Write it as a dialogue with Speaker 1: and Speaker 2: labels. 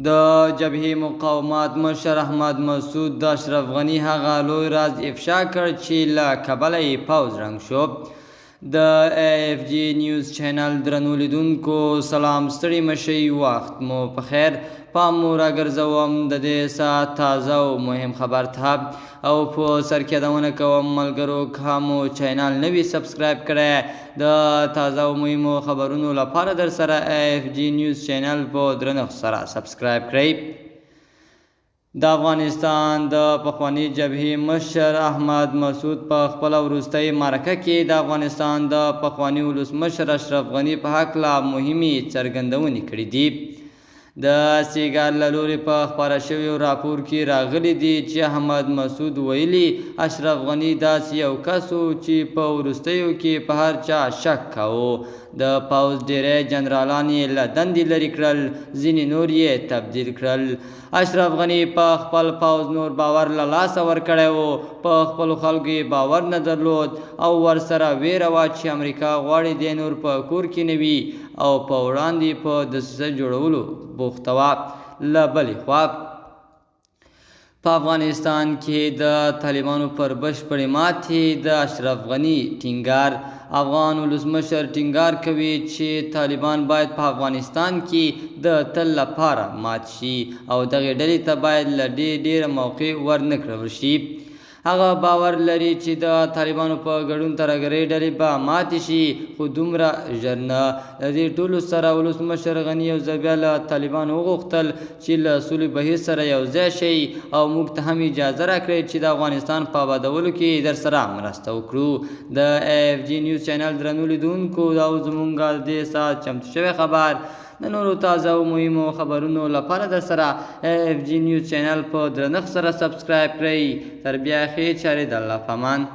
Speaker 1: د جبهې مقاومت مشر احمد مسعود د اشرف غني هغه لوی راز افشا کړ چې له کبله یې پوځ ړنګ شو. د اف جی نیوز چینل درنو لیدونکو سلام، ستړي مشئ، وخت مو په خیر. پام مو راګرځوم د دې ساعت تازه او مهم خبر ته، او په سر کې یادونه کوم ملګرو، که مو چینل نه وي سبسکرایب کړی، د تازه او مهمو خبرونو لپاره در سره اف جی نیوز چینل په درنښت سره سبسکرایب کړئ. د افغانستان د پخواني جبهې مشر احمد مسعود په خپله وروستۍ مرکه کې د افغانستان د پخواني ولسمشر اشرف غني په هکله مهمې څرګندونې کړې دي. د سیګار له لوري په خپاره شویو راپور کې راغلي دي چې احمد مسعود ویلي، اشرف غني داسې یو کس و چې په وروستیو کې په هر چا شک کاوه. د پوځ ډیری جنرالان یې له دندې لرې کړل، ځینې نور یې تبدیل کړل. اشرف غني په خپل پوځ نور باور له لاسه ورکړی و، په خپلو خلکو یې باور نه درلود او ورسره ویره وه چې امریکا غواړي دی نور په کور کې نه وي او په وړاندې په دسیسه جوړولو بوخته وه. له بلې خوا په افغانستان کې د طالبانو پر بشپړې ماتې د اشرف غني ټینګار. افغان ولسمشر ټینګار کوي چې طالبان باید په افغانستان کې د تل لپاره مات شي او دغې ډلې ته باید له ډېره موقع ورنکړل شي. هغه باور لري چې د طالبانو په ګډون ترهګرۍ ډلې به ماتې شي، خو دومره ژر نه. له دې ټولو سره ولسمشر غني یو ځل بیا له طالبانو وغوښتل چې له سولې بهیر سره یو ځای شئ او موږ ته هم اجازه راکړئ چې د افغانستان په آبادولو کې در سره مرسته وکړو. د اف جی نیوز چینل درنو لیدونکو، دا زموږ د دې ساعت چمتو شوی خبر. د نورو تازه او مهمو خبرونو لپاره در سره اف جی نیوز چینل په درنښت سره سبسکرایب کړئ. تر بیا ښې چارې، د الله په امان.